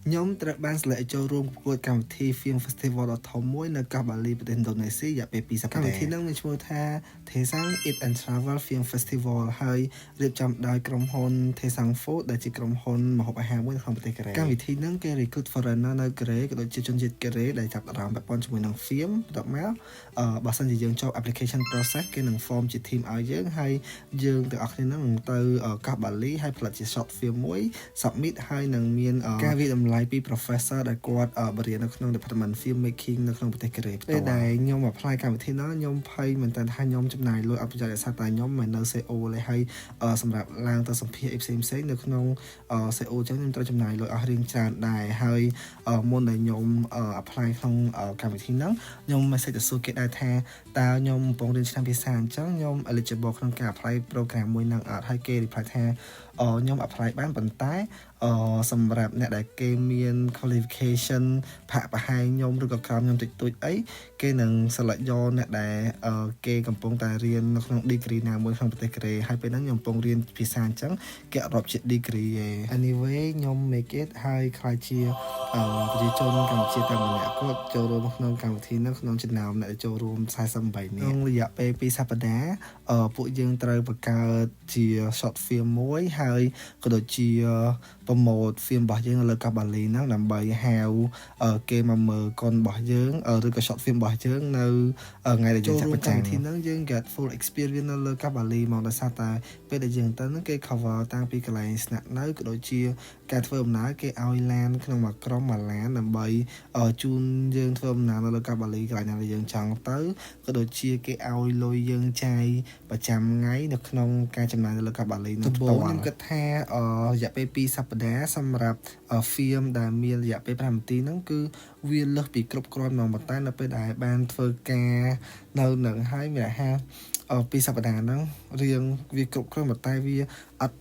ខ្ញុំត្រូវបាន select ឲ្យចូលរួមប្រកួតកម្មវិធី Film Festival ដ៏ធំមួយនៅកោះបាលីប្រទេសឥណ្ឌូនេស៊ីរយៈពេល2សប្តាហ៍កម្មវិធីហ្នឹងមានឈ្មោះថា Daesang Eat and Travel Film Festival ហើយរៀបចំដោយក្រុមហ៊ុន Daesang Food ដែលជាក្រុមហ៊ុនម្ហូបអាហារមួយនៅក្នុងប្រទេសកូរ៉េកម្មវិធីហ្នឹងគេ recruit foreigner នៅកូរ៉េក៏ដូចជាជនជាតិកូរ៉េដែលចាប់អារម្មណ៍ពាក់ព័ន្ធជាមួយនឹង film បន្ទាប់មកបើសិនជាយើងចូល application process គេនឹង form ជា team ឲ្យយើងហើយយើងទាំងអស់គ្នាហ្នឹងនឹងទៅកោះបាលីហើយផលិតជា short film មួយ submit ហើយនឹងមានការវាយតម្លៃពី professor ដែលគាត់បរៀននៅក្នុង department film making នៅក្នុងប្រទេសកូរ៉េផ្ទាល់ពេលដែលខ្ញុំ apply កម្មវិធីហ្នឹងខ្ញុំភ័យមែនតើថាខ្ញុំចំណាយលុយអត់ប្រយោជន៍ដោយសារតែខ្ញុំមិននៅ សេអ៊ូលទេហើយសម្រាប់ឡើងទៅសម្ភាសអីផ្សេងផ្សេងនៅក្នុង សេអ៊ូលចឹងខ្ញុំត្រូវចំណាយលុយអស់រៀងច្រើនដែរហើយមុនដែលខ្ញុំ apply ក្នុងកម្មវិធីហ្នឹងខ្ញុំ message ទៅសួរគេដែរថាតើខ្ញុំកំពុងរៀនឆ្នាំភាសាអញ្ចឹងខ្ញុំ eligible ក្នុងការ apply program មួយហ្នឹងអត់ហើយគេ reply ថាខ្ញុំ apply បានប៉ុន្តែសម្រាប់អ្នកដែលគេមាន qualification ផាក់ប្រហែលខ្ញុំឬក៏ក្រោមខ្ញុំតិចតួចអីគេនឹង select យកអ្នកដែលគេកំពុងតែរៀននៅក្នុង degree ណាមួយក្នុងប្រទេសកូរ៉េហើយពេលហ្នឹងខ្ញុំកំពុងរៀនភាសាអញ្ចឹងគេអត់រាប់ជា degree ទេ Anyway ខ្ញុំ make it ហើយក្លាយជាប្រជាជនកម្ពុជាតែម្នាក់គាត់ចូលរួមក្នុងកម្មវិធីហ្នឹងក្នុងចំណោមអ្នកដែលចូលរួម48នាក់ក្នុងរយៈពេល2សប្តាហ៍ពួកយើងត្រូវបង្កើតជា short film មួយហើយក៏ដូចជា promote film របស់យើងនៅលើកោះបាលីហ្នឹងដើម្បីហៅគេមកមើលកុនរបស់យើងឬក៏ short film របស់យើងនៅថ្ងៃដែលយើងចាក់បញ្ចាំងកម្មវិធីហ្នឹងយើង get full experience នៅលើកោះបាលីមកដោយសារតែពេលដែលយើងទៅហ្នឹងគេ cover តាំងពីកន្លែងស្នាក់នៅក៏ដូចជាការធ្វើដំណើរគេឲ្យឡានក្នុងមួយក្រុមមួយឡានដើម្បីជូនយើងធ្វើដំណើរនៅលើកោះបាលីកន្លែងណាដែលយើងចង់ទៅក៏ដូចជាគេឲ្យលុយយើងចាយប្រចាំថ្ងៃនៅក្នុងការចំណាយនៅលើកោះបាលីនោះផ្ទាល់ខ្ញុំគិតថារយៈពេល2សប្តាហ៍សម្រាប់ film ដែលមានរយៈពេល5នាទីហ្នឹងគឺវាលើសពីគ្រប់គ្រាន់ហ្មងប៉ុន្តែនៅពេលដែលបានធ្វើការនៅនឹងហើយមានអាហារពីសប្តាហ៍ហ្នឹងរៀងវាគ្រប់គ្រាន់ប៉ុន្តែវាអត់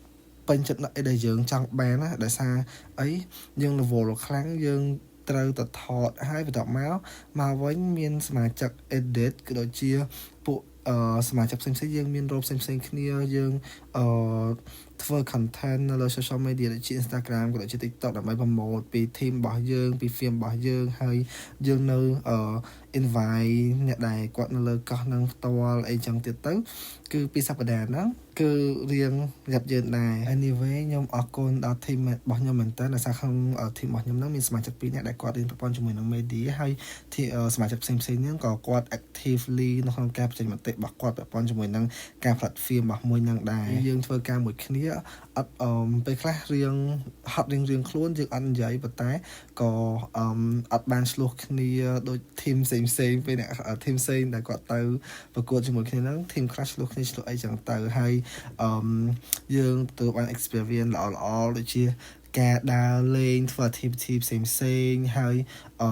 ពេញចិត្តនៅអីដែលយើងចង់បានណាដោយសារអីយើងរវល់ខ្លាំងយើងត្រូវទៅថតហើយបន្ទាប់មកមកវិញមានសមាជិក edit ក៏ដូចជាពួកសមាជិកផ្សេងៗយើងមានរោផ្សេងៗគ្នាយើងអឺធ្វើ content នៅលើ social media ដូចជា Instagram ក៏ដូចជា TikTok ដើម្បី promote ពី team របស់យើងពី film របស់យើងហើយយើងនៅអឺ invite អ្នកដែលគាត់នៅលើកោះនឹងផ្ទាល់អីចឹងទៀតទៅគឺពីសប្តាហ៍ហ្នឹងគឺរៀងយ៉ាប់យឺនដែរ Anyway ខ្ញុំអរគុណដល់ team របស់ខ្ញុំមែនតើដោយសារក្នុង team របស់ខ្ញុំហ្នឹងមានសមាជិកពីរនាក់ដែលគាត់រៀនប្រព័ន្ធជាមួយនឹង media ហើយសមាជិកផ្សេងផ្សេងហ្នឹងក៏គាត់ actively នៅក្នុងការបញ្ចេញមតិរបស់គាត់ពាក់ព័ន្ធជាមួយនឹងការផលិត film របស់មួយហ្នឹងដែរយើងធ្វើការមួយគ្នាអត់អឺពេលខ្លះរៀងហត់រៀងរៀងខ្លួនយើងអត់និយាយប៉ុន្តែក៏អឺអត់បានឆ្លោះគ្នាដូច team ផ្សេងផ្សេងពេលអ្នក team ផ្សេងដែលគាត់ទៅប្រកួតជាមួយគ្នាហ្នឹង team ខ្លះឆ្លោះគ្នាឆ្លោះអីចឹងទៅហើយអឺយើងទៅបាន experience ល្អល្អដូចជាការដើរលេងធ្វើ activity ផ្សេងផ្សេងហើយអឺ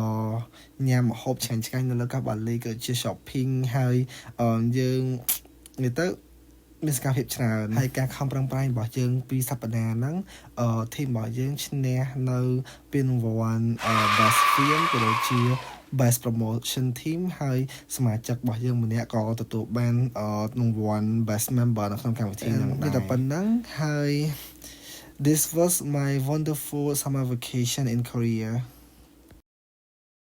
ញ៉ាំម្ហូបឆ្ងាញ់ឆ្ងាញ់នៅលើកោះបាលីក៏ជា shopping ហើយអឺយើងនិយាយទៅមានសកម្មភាពច្រើនហើយការខំប្រឹងប្រែងរបស់យើងពីសប្តាហ៍ហ្នឹងអឺ team របស់យើងឈ្នះនៅពានរង្វាន់ Best Film ក៏ដូចជា Best Promotion Team ហើយសមាជិករបស់យើងម្នាក់ក៏ទទួលបានរង្វាន់ Best Member នៅក្នុងកម្មវិធីហ្នឹងដែរតែប៉ុណ្ណឹងហើយ This was my wonderful summer vacation in Korea.